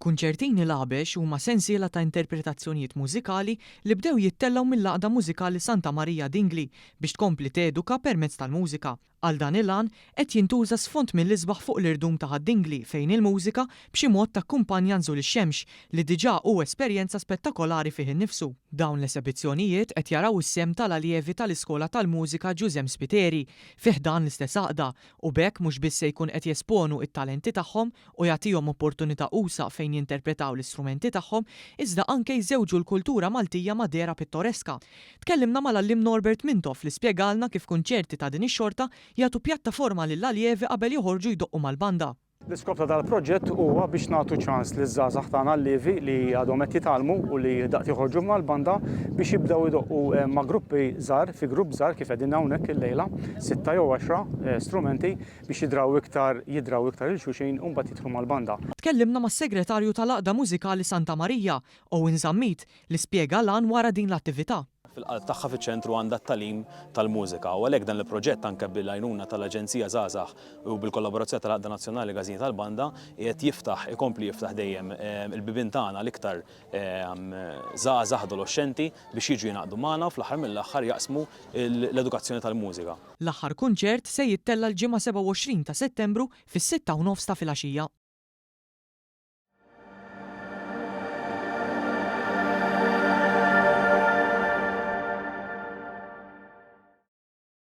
Kunċertini l-Għabex huma sensiela ta' interpretazzjonijiet mużikali li bdew jittellgħu mill-Għaqda Mużikali Santa Marija Dingli biex tkompli teduka permezz tal-mużika. Għal dan il-għan, qed jintuża sfond mill-isbaħ fuq l-irdum ta' Ħad-Dingli fejn il-mużika b'xi mod takkumpanja nżul ix-xemx, li diġà hu esperjenza spettakolari fih innifsu. Dawn l-esebizzjonijiet qed jaraw is-sehem tal-aljevi tal-Iskola tal-Mużika Ġużè Spiteri fi ħdan l-istess għaqda u b'hekk mhux biss se jkun qed jesponu t-talenti tagħhom u jagħtihom opportunità usa' fejn jinterpretaw l-istrumenti tagħhom, iżda anke jżewġu l-kultura Maltija ma' dehra pittoreska. Tkellimna mal-għalliem Norbert Mintoff li spjegalna kif kunċerti ta' din ix-xorta jagħtu pjattaforma lill-aljevi qabel joħorġu jdoqqu mal-banda. L-iskop ta' dal-proġett huwa biex nagħtu ċans liż-żgħażagħ tagħna allievi li għadhom qed jitgħallmu u li daqt joħorġu mal-banda biex jibdew idoqqu ma' gruppi żgħar, fi grupp żgħar kif qegħdin hawnhekk illejla, sitta jew għaxra strumenti biex jidraw iktar jidraw iktar 'il xulxin u mbagħad jidħlu mal-banda. Tkellimna mas-Segretarju tal-Għaqda Mużikali Santa Marija, Owen Zammit, li spjega l-għan wara din l-attività. Fil-qalb tagħha fiċ-ċentru għandha t-tagħlim tal-mużika u għalhekk dan il-proġett anke bil-għajnuna tal-Aġenzija Żgħażagħ u bil-kollaborazzjoni tal-Għaqda Nazzjonali Każini tal-Banda qiegħed jiftaħ ikompli jiftaħ dejjem il-bibien tagħna għal iktar żgħażagħ adoloxxenti biex jiġu jingħaqdu magħna u fl-aħħar mill-aħħar jaqsmu l-edukazzjoni tal-mużika. L-aħħar kunċert se jittella' l-Ġimgħa 27 ta' Settembru fis-sitta u nofs ta' filgħaxija.